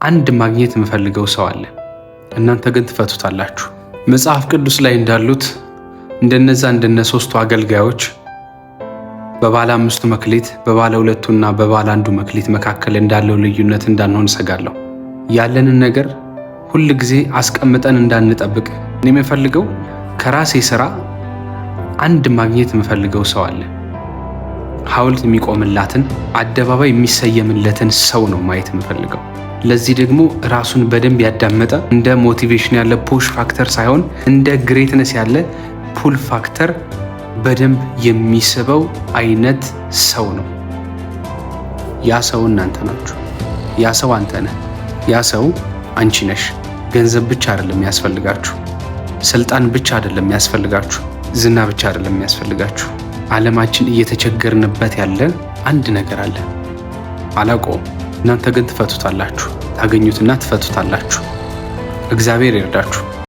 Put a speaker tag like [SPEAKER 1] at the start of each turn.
[SPEAKER 1] አንድ ማግኘት የምፈልገው ሰው አለ። እናንተ ግን ትፈቱታላችሁ። መጽሐፍ ቅዱስ ላይ እንዳሉት እንደነዛ እንደነ ሶስቱ አገልጋዮች በባለ አምስቱ መክሊት፣ በባለ ሁለቱና በባለ አንዱ መክሊት መካከል እንዳለው ልዩነት እንዳንሆን እሰጋለሁ። ያለንን ነገር ሁል ጊዜ አስቀምጠን እንዳንጠብቅ። እኔ የምፈልገው ከራሴ ስራ አንድ ማግኘት የምፈልገው ሰው አለ። ሐውልት የሚቆምላትን፣ አደባባይ የሚሰየምለትን ሰው ነው ማየት የምፈልገው። ለዚህ ደግሞ ራሱን በደንብ ያዳመጠ፣ እንደ motivation ያለ push factor ሳይሆን እንደ greatness ያለ pull factor በደንብ የሚስበው አይነት ሰው ነው። ያ ሰው እናንተ ናችሁ። ያ ሰው አንተ ነህ። ያ ሰው አንቺ ነሽ። ገንዘብ ብቻ አይደለም የሚያስፈልጋችሁ፣ ስልጣን ብቻ አይደለም የሚያስፈልጋችሁ፣ ዝና ብቻ አይደለም የሚያስፈልጋችሁ። ዓለማችን እየተቸገርንበት ያለ አንድ ነገር አለ። አላውቀውም። እናንተ ግን ትፈቱታላችሁ። ታገኙትና ትፈቱታላችሁ። እግዚአብሔር ይርዳችሁ።